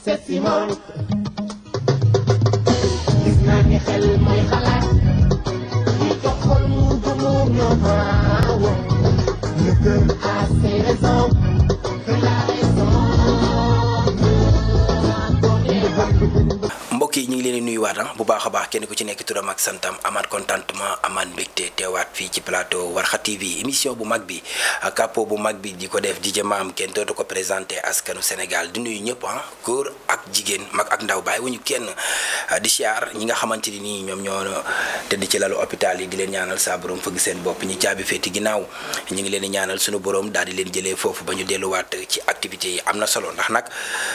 Simon gis naa ni xel mooy xalaat li jox xol mu gëmu na maawo le cœur a ses raisons que la raison mbokk yi ñu ngi leen di nuyuwaat bu baax a baax kenn ku ci nekk turam ak santam amaat contentement amaat mbégte teewaat fii ci plateau Warkha TV émission bu mag bi capot bu mag bi di ko def DJ Maam kenn dootu ko présenté askanu Sénégal di nuyu ñëpp góor ak jigéen mag ak ndaw bàyyi wuñu kenn di siyaar ñi nga xamante ni nii ñoom ñoo tëdd ci lalu hôpital yi di leen ñaanal saa borom fëgg seen bopp ñi caabi féeti ginnaaw ñu ngi leen di ñaanal suñu borom daal di leen jëlee foofu ba ñu delluwaat ci activités yi am na solo ndax nag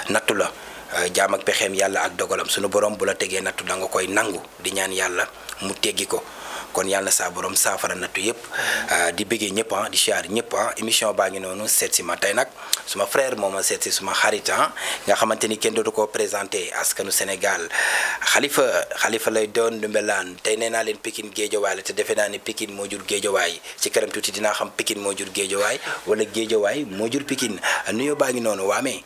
nattu la jaam ak pexeem yàlla ak dogalam sunu borom bu la tegee nattu da nga koy nangu di ñaan yàlla mu teggi ko kon yàlla saa borom saafara nattu yëpp di bëggee ñëpp di siyaar ñëpp émission baa ngi noonu seet si ma tey nag suma frère moom a seet si suma xarit nga xamante ni kenn dootu ko présenté askanu Sénégal xalifa lay doon Ndoumbelane tey nee naa leen Pikine Géejawaay la te defe naa ni Pikine moo jur Géejawaay ci kanam tuuti dinaa xam Pikine moo jur Géejawaay wala Géejawaay moo jur Pikine nuyoo baa ngi noonu waamee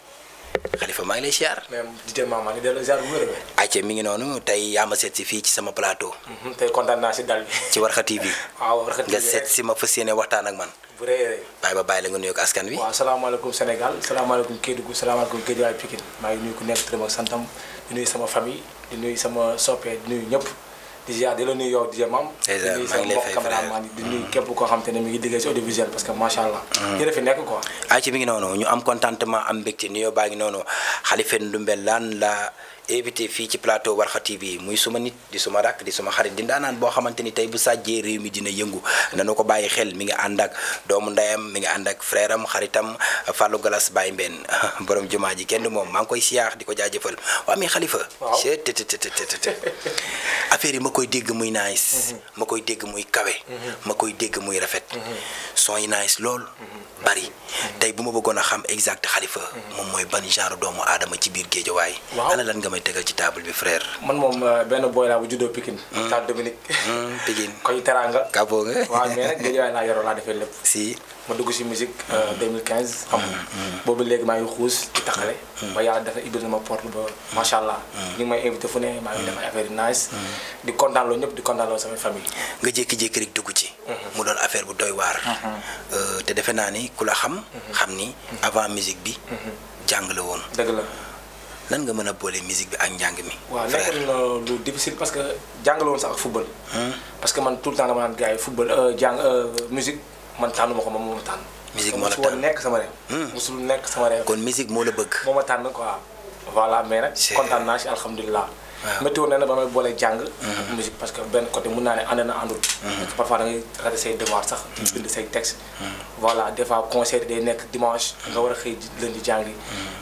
Khalifa maa ngi lay siyaar. même DJ Mama ni delloo ziar bu wér. ayca mi ngi noonu tey yaa ma seet si fii ci sama plateau. tey kontaan naa si dal bi. ci Warkha TV. waaw Warkha TV nga seet si ma fas yéene waxtaan ak man. bu rëy bàyyi la nga nuyoog askan wi. waaw salaamaaleykum Sénégal salaamaaleykum Kédougou salaamaaleykum Guédiawaye Pikine maa ngi nuyu ku nekk turam ak santam di nuyu sama famille di nuyu sama soppe di nuyu ñëpp. di ziar di la nuyu yow DJ Mam di nuyu sama mbokk cameraman di nuyu képp koo xam te ne mi ngi liggéey si audiovisuel parce que macha allah. yéen fi nekk quoi. ci mi ngi noonu ñu am contentement am mbégte nuyoo baa ngi noonu Khalifa Ndoumbelane la invité fii ci plateau Warkha TV muy suma nit di suma rakk di suma xarit di ndaanaan boo xamante ni tey bu sàjjee réew mi dina yëngu nanu ko bàyyi xel mi ngi ànd ak doomu ndeyam mi ngi ànd ak frère am xaritam Fallou Galas Baye Mbène borom jumaa ji kenn moom maa ngi koy siyaax di ko jaajëfal waa mais Khalifa. waaw affaire yi ma koy dégg muy nice. ma koy dégg muy kawe. ma koy dégg muy rafet. son yi nice lool. bari tey bu ma bëggoon a xam exact Khalifa. moom mooy ban genre doomu aadama ci biir Géejawaay. waaw ana lan nga may tegal ci table bi frère. man moom benn boy laa bu juddoo Pikine. Stade Dominique. Pikine. koy teranga. Kabo nga. waaw mais nag Géejawaay laa yoroo laa defee lépp. si. ma dugg si musique 2015. xam nga boobu léegi maa ngi xuus ci taxale. ba yàlla dafa ibbil na ma porte ba macha allah. ñu ngi may invité fu ne maa ngi def ay affaire yu nice. di kontaan loo ñëpp di kontaan loo sama famille. nga jékki-jékki rek dugg ci. mu doon affaire bu doy waar. te defe naa ni ku la xam. xam ni avant musique bi. jàng la woon. dëgg la. nan nga mën a boole musique bi ak njàng mi. waaw nekk na lu difficile parce que jàngale woon sax ak football. parce que man tout le temps dama naan gars yi football musique man tànnu ma ko moom moo ma tànn. musique moo la musul woon tànn nekk sama réew. musul nekk sama réew. kon musique moo la bëgg. moo ma tànn quoi. voilà mais nag kontaan naa si alhamdulilah. waaw météo nee na ba may boole jàng. ak musique parce que benn côté mun naa ne ànd na àndul. parce que parfois da ngay raté say devoir sax. bind say texte. voilà des fois concert day nekk dimanche. nga war a xëy lundi jàngi.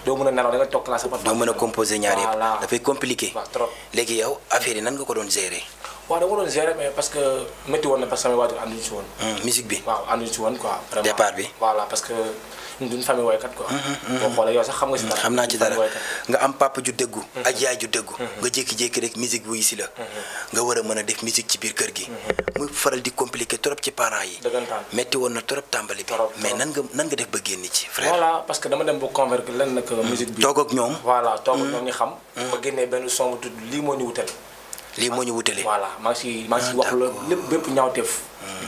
doo mën a nelaw da nga toog classe parfois. doo mën a composer ñaar yëpp. voilà dafay compliqué. waaw trop. léegi yow affaire yi nan nga ko doon gérer. waaw dama doon gérer mais parce que métti woon na parce que samay waajur ànduñu si woon. musique bi. waaw ànduñu si woon quoi. vraiment départ bi. voilà parce que ñun duñu famille woykat quoi. boo xoolee yow sax xam nga si dara. xam naa ci dara famille woykat. nga am papa ju dëggu. ak yaay ju dëggu. nga jékki-jékki rek musique wuyu si la. nga war a mën a def musique ci biir kër gi. muy faral di compliqué trop ci parents yi. dëggantaan. metti woon na trop tàmbali bi. Trop, mais trop. nan nga def ba génn ci frère. voilà parce que dama dem ba convaincre leen nag musique bi. toog ak ñoom. voilà toog ak ñoom ñu xam. ba génnee benn son bu tudd lii moo ñu wutale. lii moo ñu wutale. voilà maa ngi si wax la lépp bépp ñaawteef.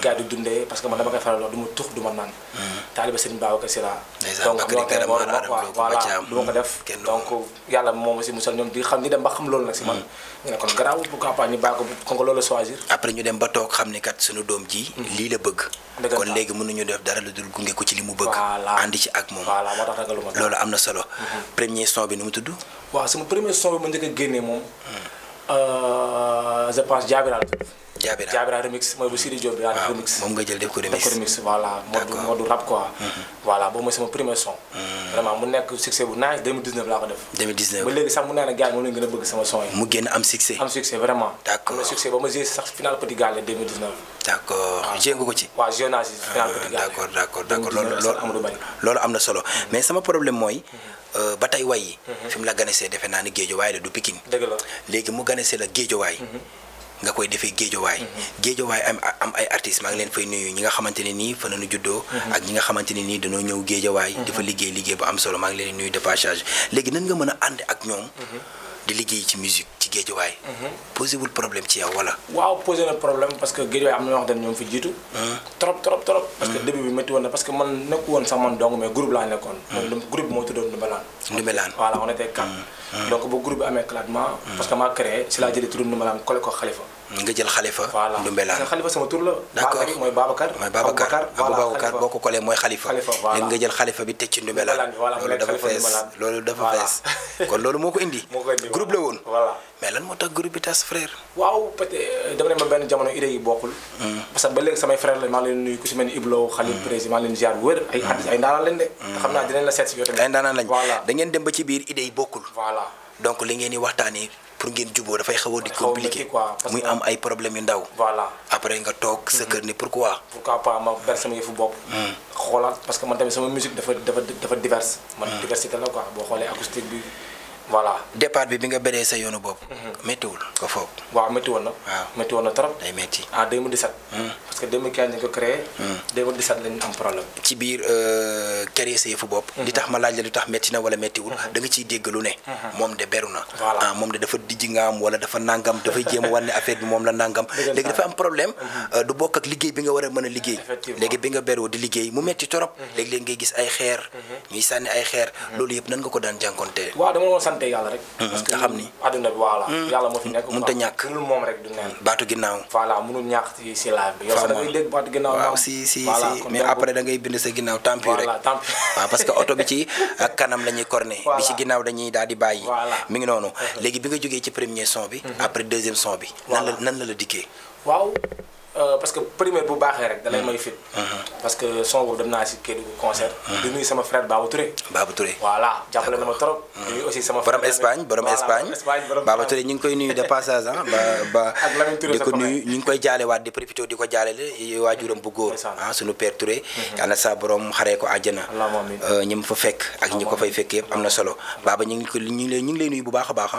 gars yi di dundee parce que man dama koy faral du ma tux du ma naan. taaliba Serigne Babacar Sy laa. donc ñoo koy war a wax voilà du ma ko def. donc yàlla moom aussi musal ñoom di xam ni dem ba xam loolu nag si man. ñu ne kon garaawul pourquoi pas ñu bàyyi ko kon ko loolu choisir. après ñu dem ba toog xam ni kat suñu doom ji. lii la bëgg. dëgg kon léegi mënuñu def dara lu dul gunge ko ci li mu bëgg. voilà àndi ci ak moom. voilà moo tax ragaluma. loolu am na solo. premier son bi nu mu tudd. waaw sama premier son bi ma njëkk a génnee moom. je pense Jaabira la tudd. Jaabira remix mooy bu Sidi Diop bi daal remix. moom nga jël def ko remix. voilà mode rap quoi. voilà boobu mooy sama premier son. vraiment mu nekk succès bu nice 2019 laa ko def. 2019 ba léegi sax mu nee na gars yi moom lañu gën a bëgg sama son yi. mu génn am succès. am succès vraiment. D'accord. am na succès ba ma joué sax final Petit Gallé 2019. d'accord jéem nga ko ci. waaw joué naa si final Petit Gallé. d'accord loolu am na solo mais sama problème mooy. ba tey way yi. fi mu la ganesee defe naa ni Géejawaay la du Pikine. dëgg la léegi mu ganesee la Géejawaay. nga koy defee géejowaay géejowaay am ay artistes maa ngi leen fay nuyu ñi nga xamante ne nii fa nañu juddoo ak ñi nga xamante ne nii dañoo ñëw géejowaay dafa liggéey bu am solo maa ngi leen nuyu de passage léegi nan nga mën a ànd ak ñoom di liggéey ci musique ci géejowaay posé wul problème ci yow wala waaw posé na problème parce que géejowaay am na ñoo xam ne ñoom fi jiitu trop parce que début bi métti woon na parce que man nekku woon sax man dong mais groupe laa nekkoon groupe bi moo tuddoon Ndoumbelane voilà on était 4 donc bu groupe bi amee éclatement parce que maa créé si laa jëlee turu Ndoumbelane collé ko Khalifa nga jël Khalifa Ndoumbelane parce que Khalifa sama tur la d'accord mooy Babacar boo ko collé mooy Khalifa léegi nga jël Khalifa bi teg ci Ndoumbelane loolu dafa fees kon loolu moo ko indi groupe la woon mais lan moo tax groupe bi tas frère waaw peut-être dama ne ma benn jamono idée yi bokkul parce que ba léegi samay frère la maa leen nuyu ku si mel ni Iblo Khalil président maa leen ziar bu wér ay artistes ay ndaanaan lañ de xam naa dinañ la seet si yow tamit ay ndaanaan lañ da ngeen dem ba ci biir idée yi bokkul voilà donc li ngeen di waxtaanee pour ngeen juboo dafay xaw a di compliqué muy am ay problème yu ndaw voilà après nga toog sa kër ni pourquoi pas ma ber sama yëfu bopp xoolaat parce que man tamit sama musique dafa diverse man diversité la quoi boo xoolee acoustique bi voilà départ bi nga beree sa yoonu bopp méttiwul ko foog waaw métti woon na trop day métti en 2017 parce que 2015 ñu ko créé 2017 lañu am problème ci biir créer sa yëfu bopp li tax ma laaj la lu tax métti na wala méttiwul da nga ciy dégg lu ne moom de beru na moom de dafa dijji ngaam wala dafa nangam dafay jéem a wan ne affaire bi moom la nangam léegi dafa am problème du bokk ak liggéey bi nga war a mën a liggéey léegi bi nga beroo di liggéey mu métti trop léegi-léegi ngay gis ay xeer ñuy sànni ay xeer loolu yëpp nan nga ko daan jànkoonte yàlla rek parce que xam ni àdduna bi voilà yàlla moo fi nekk mënut a ñàkk mënul moom rek du neen baatu ginnaaw voilà mënul ñàkk ci live bi yow sax da ngay dégg baatu ginnaaw waaw si mais après da ngay bind sa ginnaaw tant pis rek waaw parce que oto bi ci ak kanam la ñuy corné bi ci ginnaaw dañuy daal di bàyyi mi ngi noonu léegi bi nga jógee ci premier son bi après deuxième son bi nan la dikkee waaw parce que première bu baaxee rek da lay may fit parce que son boobu dem naa si Kédougou concert di nuyu sama frère Babou Touré voilà jàppale na ma trop di nuyu aussi sama frère borom Espagne Babou Touré ñu ngi koy nuyu de passage ba di ko nuyu ñu ngi koy jaalewaat di profité di ko jaalele waajuram bu góor suñu père Touré yàlla sa borom xaree ko àjjana ñi mu fa fekk ak ñi ko fay fekk yëpp am na solo Baba ñu ngi lay nuyu bu baax a baax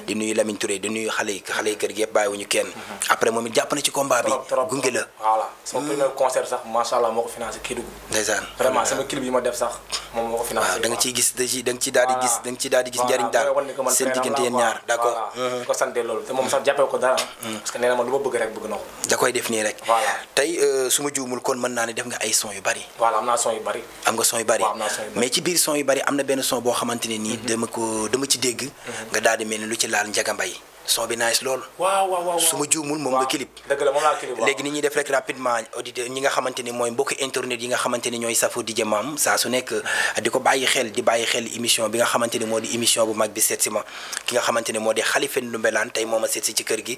di nuyu Lamine Touré di nuyu xale yi kër gi yëpp bàyyiwuñu kenn après moom it jàpp na ci combat bi gunge la voilà sama premier concert sax macha allah moo ko financé Kédougou ndeysaan vraiment sama clip yi ma def sax moom moo ko financé waaw da nga ciy gis da nga ci daal di gis njariñ daal seen diggante yéen ñaar d'accord ko santé loolu te moom sax jàppee ko dara parce que nee na ma lu ma bëgg rek bëgg na ko da koy def nii rek voilà tey su ma juumul kon mën naa ne def nga ay son yu bari voilà am naa son yu bari mais ci biir son yu bari am na benn son boo xamante ne nii dama ci dégg nga daal di mel ni lu ci laal Ndiaga Mbaye son bi nice lool waaw su ma juumul moom nga clip dëgg la moom laa clip léegi ni ñuy def rek rapidement auditeur ñi nga xamante ni mooy mbokki internet yi nga xamante ni ñooy safo DJ Mame saa su nekk di ko bàyyi xel émission bi nga xamante ni moo di émission bu mag bi seet si ma ki nga xamante ni moo di Khalifa Ndoumbelane tey moo ma seet si ci kër gi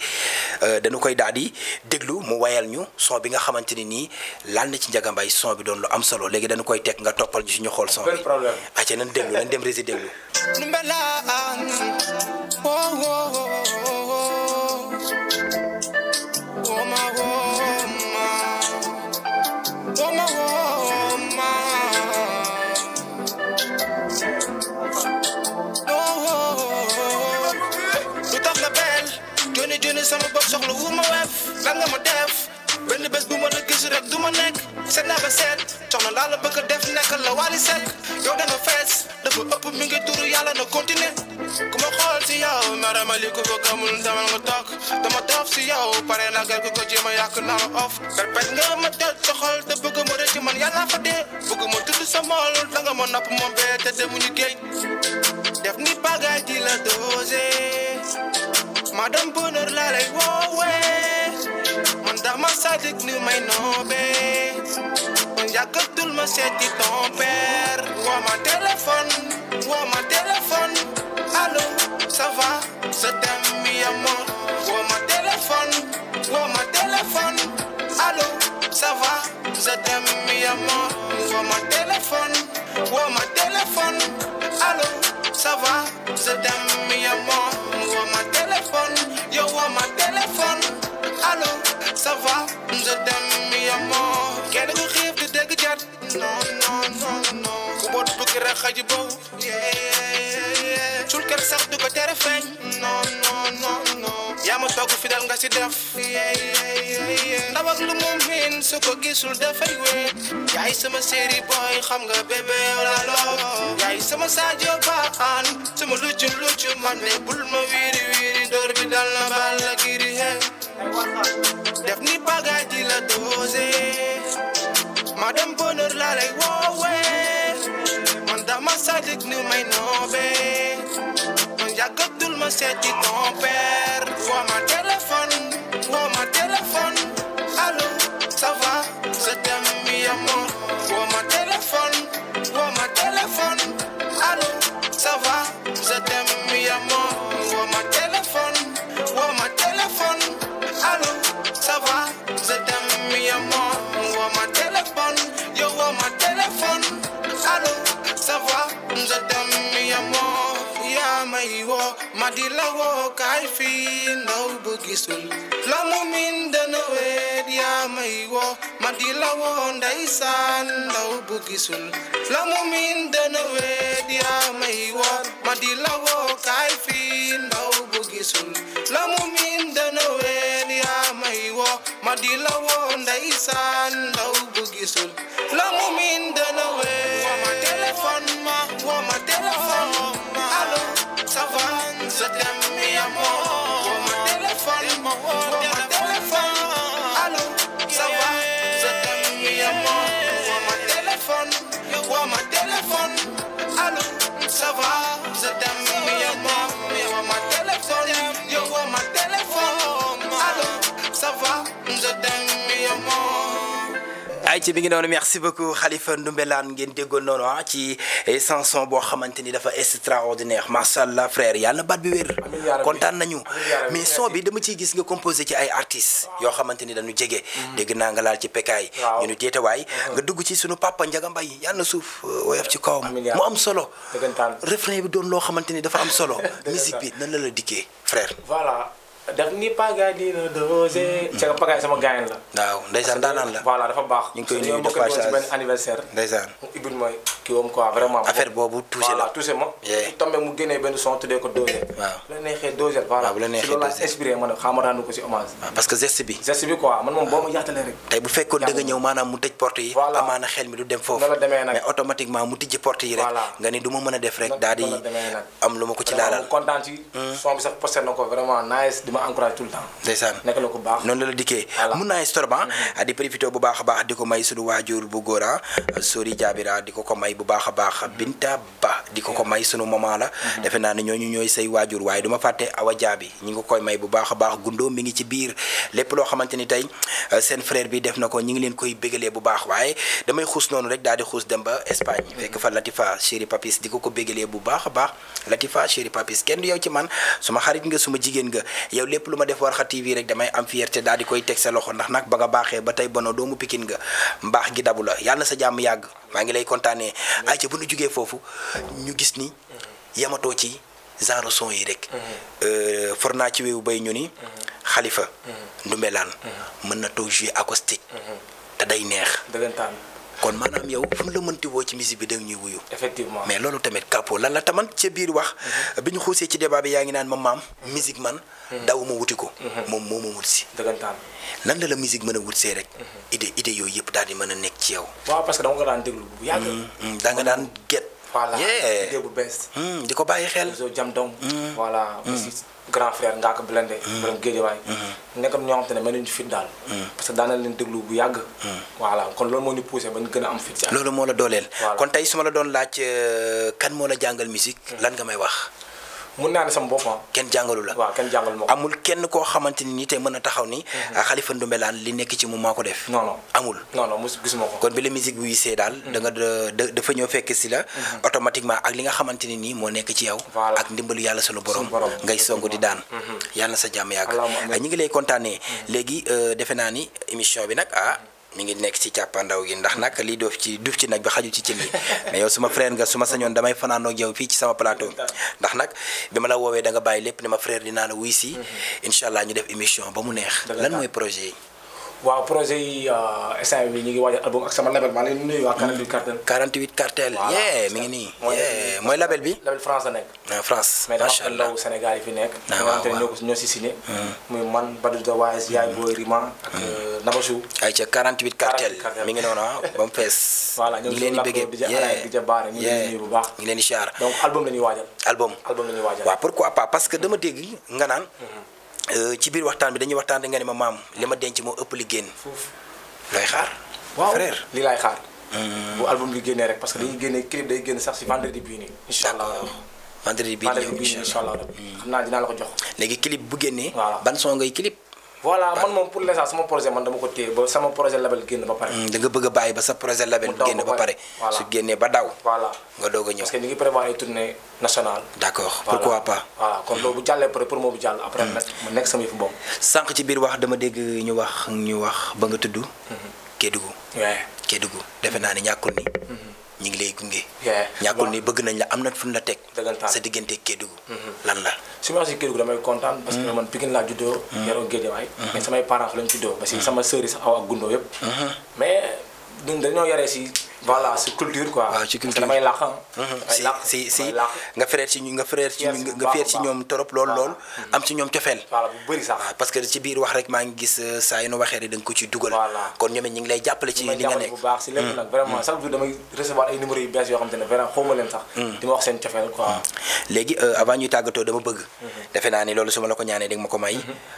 dañu koy daal di déglu mu wayal ñu son bi nga xamante ni nii laal na ci Ndiaga Mbaye son bi doon lu am solo léegi dañu koy teg nga toppal ñu si ñu xool son bi acca nañ déglu nañ dem rési déglu Joni sama bopp soxla wu ma weef lan nga ma def benn bés bu ma la gis rek du ma nekk seet naa ba seet soxna laa la bëgg a def nekkal la Wally Seck yow da nga fees dafa ëpp mi ngi turu yàlla na continuer ku ma xool si yow marama li ko bëgg amul demal nga toog dama doof si yow pare na gar ko jéem a yàq naa la off perpet nga ma tëj sa xol te bëgg ma rëcc man yàlla fa dee bëgg ma tudd sa mool da nga ma napp moom bee te demuñu géej def ni bagaay di la dosé Madame Bonheur la lay woowee man dama sadik ni may noobee man yàggatul ma seeti ton père woo ma téléphone allo ça va je t'aime mi amour woo ma téléphone allo ça va je t'aime mi amour woo ma téléphone allo ça va je t'aime mi amour woo ma téléphone yo woo ma téléphone allo ça va je t'aime mi amour kenn ku xiif di dégg jat non ku boot bëgg rek xaji boobu sul kër sax du ko tere feeñ non yaa ma togg fidèle nga si def ndaw ak lu mu miin su ko gisul dafay wéet yaay sama série boy xam nga bébé yow la loo yaay sama Sadio Baan sama luccu man de bul ma wiiri wiiri door bi dal na bal la giri he def ni bagage di la dosé madame bonheur la lay woowee man dama sadik ni may noobe man yàggatul ma seeti ton père woo ma téléphone allô ça va je t'aime mi amour woo ma téléphone allô ça va je t'aime mi amour woo ma téléphone allô ça va je t'aime mi amour woo ma téléphone yo woo ma téléphone allô ça va je t'aime mi amour yaa may woo ma di la woo kaay fii ndaw bu gisul la mu min dana weet yaa may woo ma di la woo ndeysaan ndaw bu gisul la mu min dana weet yaa may woo ma di la woo kaay fii ndaw bu gisul la mu min dana weet yaa may woo ma di la woo ndeysaan ndaw bu gisul la mu min dana weet woo ma téléphone allô ça va je t'aime mi amour woo ma téléphone allô ça va je t'aime mi amour woo ma téléphone allô ça va je t'aime mi amour woo ma téléphone yo woo ma téléphone allô ça va je t'aime mi amour ay ci bi ngi noonu merci beaucoup Khalifa Ndoumbelane ngeen déggoon noonu ci chanson boo xamante ni dafa extraordinaire macha allah frère yàlla na baat bi wér kontaan nañu mais son bi dama ciy gis nga composé ci ay artistes yoo xamante ni dañu jege dégg naa nga laal ci pekaay ñu nu teetawaay nga dugg ci sunu papa Ndiaga Mbaye yàlla na suuf woyof ci kawam mu am solo refrain bi doon loo xamante ni dafa am solo musique bi nan la dikkee frère voilà daf ni pagaay di la dosé. ca pagaay sama gaañ la. waaw ndeysaan daanaan la. voilà dafa baax. ñu ngi koy nuyu de passage ci benn anniversaire. ndeysaan Ibou mooy kii woom quoi vraiment. affaire boobu touché la voilà touché ma. tombé mu génnee benn son tuddee ko dosé. waaw bu la neexee dosé. voilà bu la neexee si loolu laa inspiré ma ne xaaral ma daanu ko si hommage. parce que geste bi. geste bi quoi man moom boo ma yaatalee rek. tey bu fekkoon da nga ñëw maanaam mu tëj porte yi. voilà amaana xel mi du dem foofu. noonu la demee nag mais automatiquement mu tijji porte yi rek. voilà nga ni du ma mën a def rek daal di am lu ma ko ci laalal. kontaan ci son bi sax posté na ko vraiment nice di ma encouragé tout le temps. ndeysaan nekk na ko baax noonu la dikkee mun naa storban di profité bu baax a baax di ko may suñu waajur bu góor Sori Jaabira di ko may bu baax a baax Binta Ba di ko may sunu maman la defe naa ne ñooñu ñooy say waajur waaye duma fàtte Awa Jaabi ñi ngi koy may bu baax a baax Gundo mi ngi ci biir lépp loo xamante ni tey seen frère bi def na ko ñi ngi leen koy bégalee bu baax waaye damay xuus noonu rek daal di xuus dem ba Espagne fekk fa Latifa chéri Papis di ko bégalee bu baax a baax Latifa chéri Papis kenn du yow ci man suma xarit nga suma jigéen nga yow lépp lu ma def Warkha TV rek damay am fierté daal di koy teg sa loxo ndax nag ba nga baaxee ba tey bono doomu Pikine nga mbaax gi dabu la yàlla na sa jàmm yàgg maa ngi lay kontaanee ay ca bu nu jugee foofu ñu gis ni yamatoo ci genre son yi rek for naa ci wéewu bay ñu ni Khalifa Ndoumbelane mën na toog jouer acoustique te day neex dëggantaan kon maanaam yow fu mu la mënti woo ci musique bi da ñuy wuyu effectivement mais loolu tamit Capo lan la taman ca biir wax bi ñu xuusee ci débat bi yaa ngi naan ma maam musique man daw ma wuti ko moom moo ma wut si dëggantaan lan la musique mën a wut see rek idée yooyu yëpp daal di mën a nekk ci yow waaw parce que dama ko daan déglu bu yàgg da nga daan get voilà idée bu bees di ko bàyyi xel so jam dong voilà aussi grand frère ngaa ko blende borom géejawaay nekkam ñoo xam te ne mel nañu fit daal parce que daana leen déglu bu yàgg voilà kon loolu moo ñu poussé ba ñu gën a am fit ci loolu moo la dooleel kon tey su ma la doon laaj kan moo la jàngal musique lan nga may wax mun naa ne sama bopp kenn jàngalu la waaw kenn jàngalu ma ko amul kenn koo xamante ni tey mën a taxaw ni Khalifa Ndoumbelane li nekk ci moom maa ko def non non amul non mos gisuma ko kon bi la musique bu wisee daal da nga dafa ñëw fekk si la automatiquement ak li nga xamante ni nii moo nekk ci yow ak ndimbalu yàlla sunu borom ngay song di daan yàlla na sa jàmm yàgg ñi ngi lay kontaanee léegi defe naa ni émission bi nag mi ngi nekk ci càppandaw gi ndax nag lii duuf ci nag bi xaju ci cin yi mais yow suma frère nga suma sañoon damay fanaanoo ak yow fii ci sama plateau ndax nag bi ma la woowee da nga bàyyi lépp ne ma frère dinaa la wuy si incha allah ñu def émission ba mu neex lan mooy projet yi waaw projet yi instant bi ñu ngi waajal album ak sama label maa ngi leen di nuyu waa 48 cartel. 48 cartel. mi ngi nii. mooy label bi. label France la nekk. France macha allah mais dafa am ndaw Sénégal yi fi nekk. waaw waaw ñoo si signé. muy man Badou Dawaes Yaay Boy Rima ak Nabachou. ay ca 48 cartel mi ngi noonu ba mu fees. voilà ñu ngi leen di bëggee di jabaare ñu ngi leen di nuyu bu baax. ñu ngi leen di siyaar. donc album la ñuy waajal. album la ñuy waajal. waaw pourquoi pas parce que dama dégg nga naan. ci biir waxtaan bi dañuy waxtaan nga ne ma maam li ma denc moo ëpp li génn. looy xaar. waaw frère lii laay xaar. bu album bi génnee rek parce que dañuy génne clip day génn sax si vendredi bii nii. incha allah vendredi bii nii incha allah xam naa dinaa la ko jox. léegi clip bu génnee. voilà ban son ngay clip. voilà man moom pour l'instant sama projet man dama ko téye ba sama projet label génn ba pare. da nga bëgg a bàyyi ba sa projet label génn ba pare. su génnee ba daw. voilà nga doog a ñëw. parce que ñu ngi prévoir ay tournée nationale. d'accord pourquoi pas. voilà kon loolu bu jàllee pare pour moo bu jàll après nag ma nekk sama yëfu bopp. sànq ci biir wax dama dégg ñu wax ba nga tudd. Kédougou. Kédougou defe naa ni ñàkkul ni. ñu ngi lay gunge. ñàkkul ni bëgg nañ la am na fu ñu la teg. sa diggante Kédougou. lan la. su ma waxee Kédougou damay kontaan. parce que man Pikine laa juddoo. yaroo Guédiawaye. mais samay parents fa lañ juddoo. parce que sama sœur yi sax aw ak gundoo yëpp. mais ñun dañoo yaree si. voilà si culture quoi. waaw ci culture damay làq si nga frère ci ñoom trop lool am ci ñoom cofeel. voilà bu bëri sax. waaw parce que ci biir wax rek maa ngi gis saa yu nu waxee rek da nga ko ci dugal. kon ñoom it ñu ngi lay jàppale ci li nga nekk. bu baax si lépp nag vraiment chaque jour damay recevoir ay numéros yu bees yoo xam te ne vraiment xawma leen sax. di ma wax seen cofeel quoi. léegi avant ñuy tàggatoo dama bëgg. defe naa ni loolu su ma la ko ñaanee dégg ma ko may.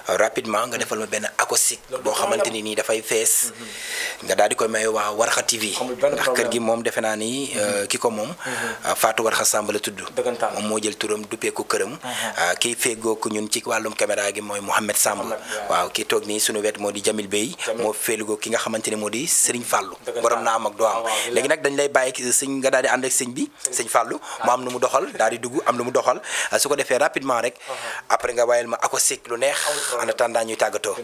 rapidement nga defal ma benn acoustique boo xamante ni nii dafay fees. nga daal di koy may waa Warkha TV. kër gi moom defe naa ni ki ko moom Fatou Warkha Samb la tudd moom moo jël turam duppee ko këram kii féegoo ko ñun ci wàllum caméra gi mooy Mouhamed Samb waaw kii toog nii suñu wet moo di Jamil Bey moo féegoo ki nga xamante ne moo di Serigne Fallou borom naa am ak doo am léegi nag dañ lay bàyyi sëñ nga daal di ànd ak sëñ bi sëñ Fallou mu am nu mu doxal daal di dugg am nu mu doxal su ko defee rapidement rek après nga wayal ma acoustique lu neex en attendant ñuy tàggatoo.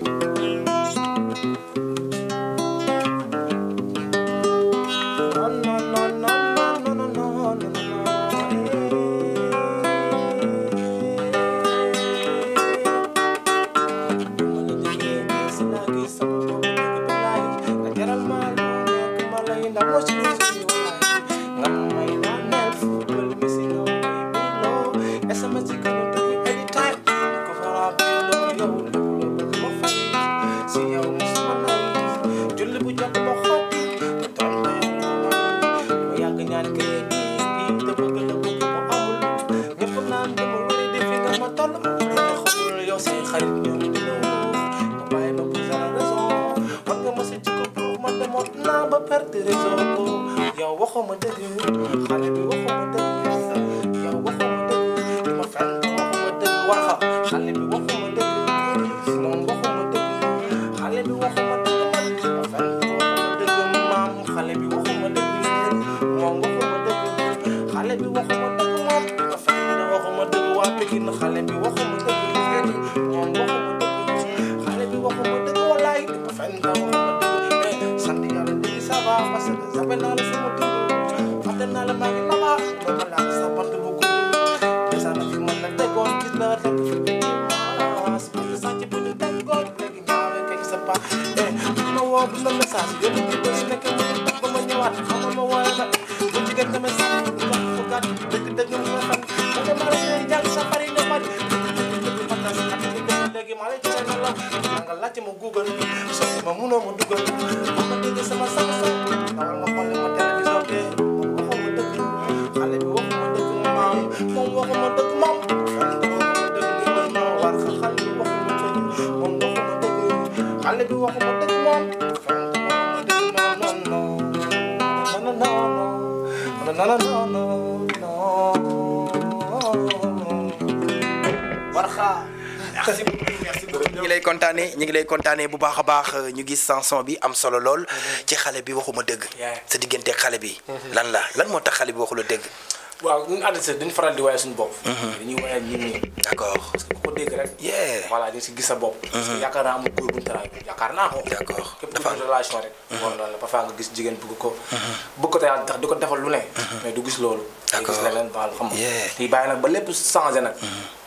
ñu ngi lay kontaanee bu baax a baax ñu gis chanson bi am solo lool ci xale bi waxuma dëgg sa diggante xale bi lan moo tax xale bi waxula dëgg. waaw ñun artiste dañu faral di waaye suñu bopp. dañuy waaye nit ñi. d'accord parce que ku ko dégg rek. voilà di si gis sa bopp. parce que yaakaar naa amul góor bu ñu taraay yaakaar naa ko. d'accord képp ku am relation rek. bon loolu la parfois nga gis jigéen bëgg ko. bëgg ko tey tax di ko defal lu ne. mais du gis loolu. d'accord gis leneen baal xam nga. di bàyyi nag ba lépp changé nag.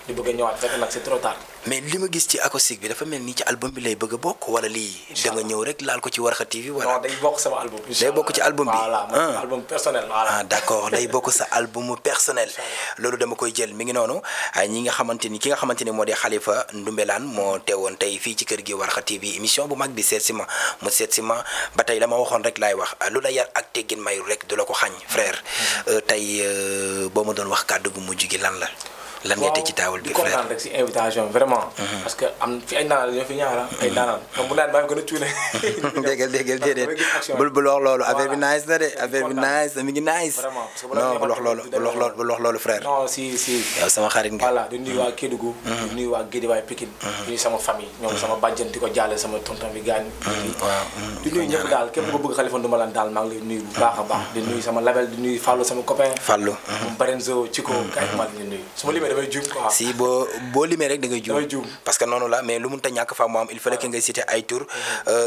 di bëgg a ñëwaat fekk nag c'est trop tard. mais li ma gis ci acoustique bi dafa mel ni ci album bi lay bëgg a bokk wala lii da nga ñëw rek laal ko ci Warkha TV wala. non day bokk sama album. day bokk ci album bi voilà mon album personnel voilà. ah d'accord day bokk sa album personnel loolu dama koy jël mi ngi noonu ñi nga xamante ni ki nga xamante ni moo di Khalifa Ndoumbelane moo teewoon tey fii ci kër gi Warkha TV émission bu mag bi seet si ma mu seet si ma ba tey dama waxoon rek laay wax lu la yar ak teggin mayu rek du la ko xañ frère tey boo ma doon wax kàddu gu mujj gi lan la. lan nga teg ci taawul bi frère kontaan rek si invitation vraiment. parce que am fi ay naanal ñoo fi ñaara ay naanal comme bu naan maa ngi gën a cuune. déggal déedéet bul wax loolu affaire bi nice na de affaire bi nice mi ngi nice. non bul wax loolu frère. non si yow sama xarit nga. voilà di nuyu waa Kédougou. di nuyu waa Guédiawaye Pikine. di nuyu sama famille ñoom sama bàjjen di ko jaale sama tonton bi gaañ. waaw di nuyu ñëpp daal képp ko bëgg Khalifa Ndoumbelane daal maa ngi lay nuyu bu baax a baax. di nuyu sama label di nuyu Fallou sama copain. Fallou. Barenzo Chico kay maa ngi nuyu su ma limee damay juum quoi. si boo limee rek da ngay juum parce que noonu la mais lu mënta ñàkk fa mu am il fallait que ngay citer ay tour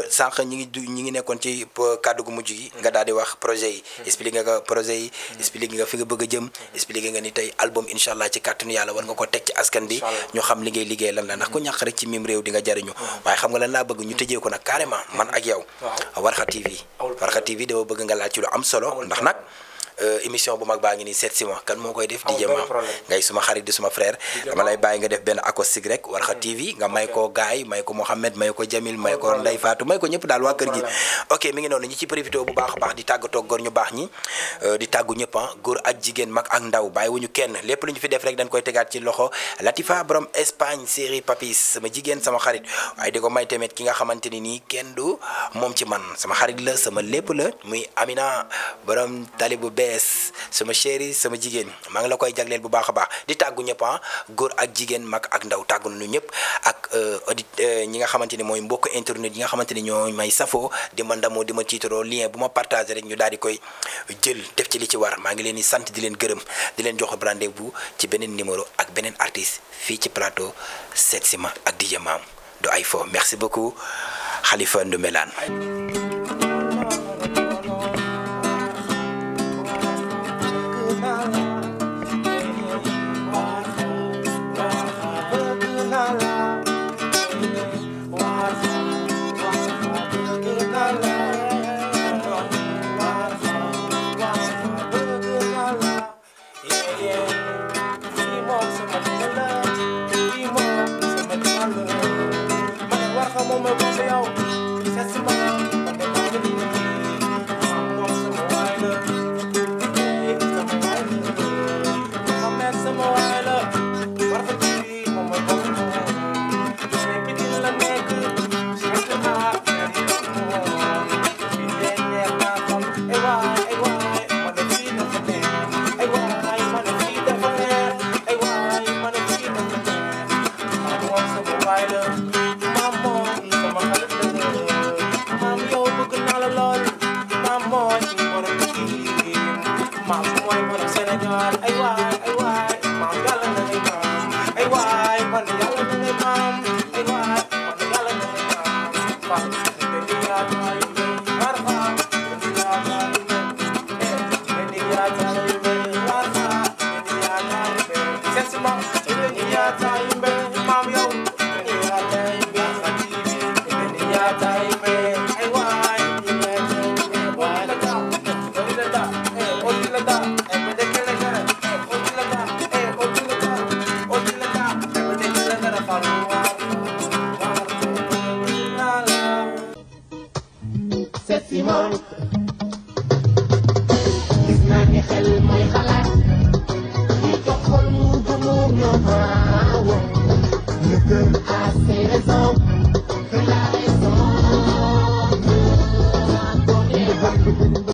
sànq ñi ngi nekkoon ci kàddu gu mujj gi nga daal di wax projet yi expliqué nga projet yi expliqué nga fi nga bëgg a jëm expliqué nga ni tey album incha allah ci kàttanu yàlla war nga ko teg ci askan bi ñu xam li ngay liggéey lan la ndax ku ñàkk rek ci mim réew di nga jariñu waaye xam nga lan laa bëgg ñu tëjee ko nag carrément man ak yow Warkha TV dama bëgg nga laal ci lu am solo ndax nag émission bu mag baa ngi nii seet si ma kan moo koy def di jëma ngay suma xarit di suma frère dama lay bàyyi nga def benn acoustique rek Warkha TV nga may ko gaay may ko Mohamed may ko Jamil may ko Ndeye Fatou may ko ñëpp daal waa kër gi ok mi ngi noonu ñi ci profité bu baax a baax di tàggatoo góor ñu baax ñi di tàggu ñëpp góor ak jigéen mag ak ndaw bàyyi wuñu kenn lépp lu ñu fi def rek dañ koy tegaat ci loxo Latifa borom Espagne série Papis sama jigéen sama xarit waaye di ko may tamit ki nga xamante ni nii kenn du moom ci man sama xarit la sama lépp la muy Amina borom talibu sama chéri sama jigéen maa ngi la koy jagleel bu baax a baax di tàggu ñëpp góor ak jigéen mag ak ndaw tàggu nañu ñëpp ak audit ñi nga xamante ni mooy mbokk internet yi nga xamante ni ñoo may safoo di ma ndamoo di ma tiitaroo lien bu ma partagé rek ñu daal di koy jël def ci li ci war maa ngi leen di sant di leen gërëm di leen jox rendez-vous ci beneen numéro ak beneen artiste fii ci plateau seet si ma ak DJ Mam du ay fo merci beaucoup Khalifa Ndoumbelane.